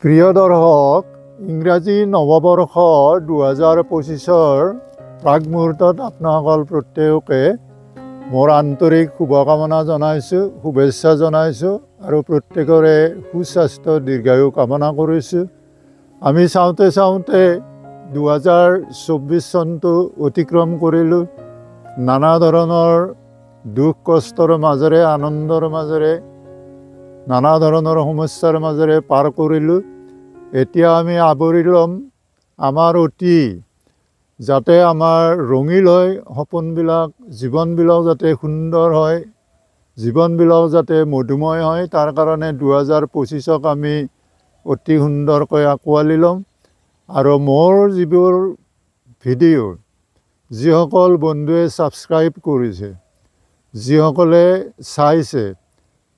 প্ৰিয় দৰ্শক, ইংৰাজী নৱবৰ্ষ 2025ৰ প্ৰাগ মুহূৰ্তত আপোনাসকল প্ৰত্যেককে মোৰ আন্তৰিক শুভকামনা জনাইছোঁ, শুভেচ্ছা জনাইছোঁ আৰু প্ৰত্যেকৰে সুস্বাস্থ্য দীৰ্ঘায়ু কামনা কৰিছোঁ। আমি চাওঁতে চাওঁতে 2024 চনটো অতিক্ৰম কৰিলোঁ। নানা ধৰণৰ দুখ কষ্টৰ মাজেৰে, আনন্দৰ মাজেৰে, নানা ধৰণৰ সমস্যাৰ মাজেৰে পাৰ কৰিলোঁ। এতিয়া আমি আৱৰি ল'ম আমাৰ অতি, যাতে আমাৰ ৰঙীল হয় সপোনবিলাক, জীৱনবিলাক যাতে সুন্দৰ হয়, জীৱনবিলাক যাতে মধুময় হয়, তাৰ কাৰণে 2025ক আমি অতি সুন্দৰকৈ আঁকোৱালি ল'ম। আৰু মোৰ যিবোৰ ভিডিঅ' যিসকল বন্ধুৱে ছাবস্ক্ৰাইব কৰিছে, যিসকলে চাইছে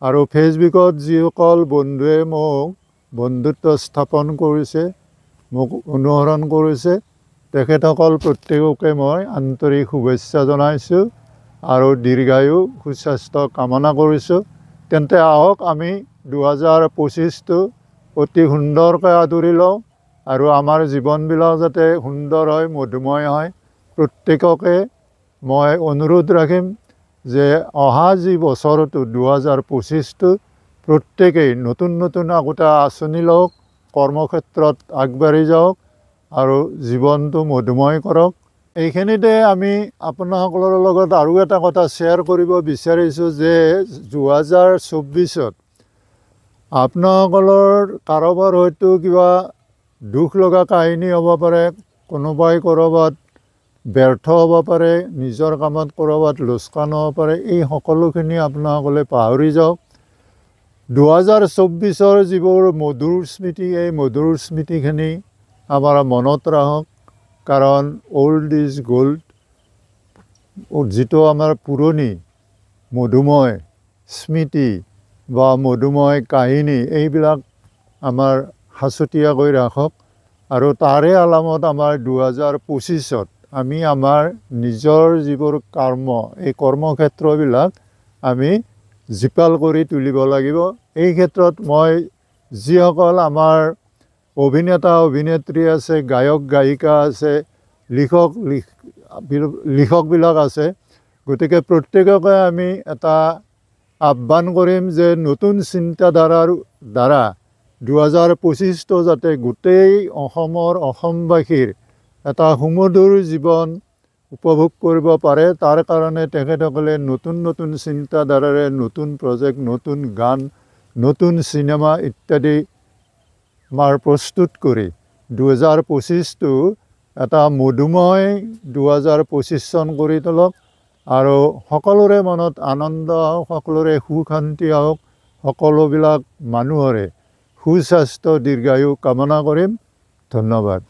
আৰু ফেচবুকত যিসকল বন্ধুৱে মোক বন্ধুত্ব স্থাপন কৰিছে, মোক অনুসৰণ কৰিছে, তেখেতসকল প্ৰত্যেককে মই আন্তৰিক শুভেচ্ছা জনাইছোঁ আৰু দীৰ্ঘায়ু সুস্বাস্থ্য কামনা কৰিছোঁ। তেন্তে আহক আমি 2025টো অতি সুন্দৰকৈ আদৰি লওঁ আৰু আমাৰ জীৱনবিলাক যাতে সুন্দৰ হয়, মধুময় হয়। প্ৰত্যেককে মই অনুৰোধ ৰাখিম যে অহা যি বছৰটো 2025টো প্ৰত্যেকেই নতুন নতুন একোটা আঁচনি লওক, কৰ্মক্ষেত্ৰত আগবাঢ়ি যাওক আৰু জীৱনটো মধুময় কৰক। এইখিনিতে আমি আপোনাসকলৰ লগত আৰু এটা কথা শ্বেয়াৰ কৰিব বিচাৰিছোঁ যে 2024ত আপোনাসকলৰ কাৰোবাৰ হয়তো কিবা দুখ লগা কাহিনী হ'ব পাৰে, কোনোবাই ক'ৰবাত ব্যৰ্থ হ'ব পাৰে, নিজৰ কামত ক'ৰবাত লোকচান হ'ব পাৰে। এই সকলোখিনি আপোনাসকলে পাহৰি যাওক। 2024ৰ যিবোৰ মধুৰ স্মৃতি, এই মধুৰ স্মৃতিখিনি আমাৰ মনত ৰাখক, কাৰণ অ'ল্ড is gold. যিটো আমাৰ পুৰণি মধুময় স্মৃতি বা মধুময় কাহিনী, এইবিলাক আমাৰ সাঁচতীয়াকৈ ৰাখক। আৰু তাৰে আলামত আমাৰ 2025ত আমি আমাৰ নিজৰ যিবোৰ কৰ্ম, এই কৰ্মক্ষেত্ৰবিলাক আমি জীপাল কৰি তুলিব লাগিব। এই ক্ষেত্ৰত মই যিসকল আমাৰ অভিনেতা অভিনেত্ৰী আছে, গায়ক গায়িকা আছে, লিখকবিলাক আছে, গতিকে প্ৰত্যেককে আমি এটা আহ্বান কৰিম যে নতুন চিন্তাধাৰাৰ দ্বাৰা 2025টো যাতে গোটেই অসমৰ অসমবাসীৰ এটা সুমধুৰ জীৱন উপভোগ কৰিব পাৰে, তাৰ কাৰণে তেখেতসকলে নতুন নতুন চিন্তাধাৰাৰে নতুন প্ৰজেক্ট, নতুন গান, নতুন চিনেমা ইত্যাদি আমাৰ প্ৰস্তুত কৰি 2025টো এটা মধুময় 2025 চন কৰি তোলক আৰু সকলোৰে মনত আনন্দ আহক, সকলোৰে সুখ শান্তি আহক, সকলোবিলাক মানুহৰে সুস্বাস্থ্য দীৰ্ঘায়ু কামনা কৰিম। ধন্যবাদ।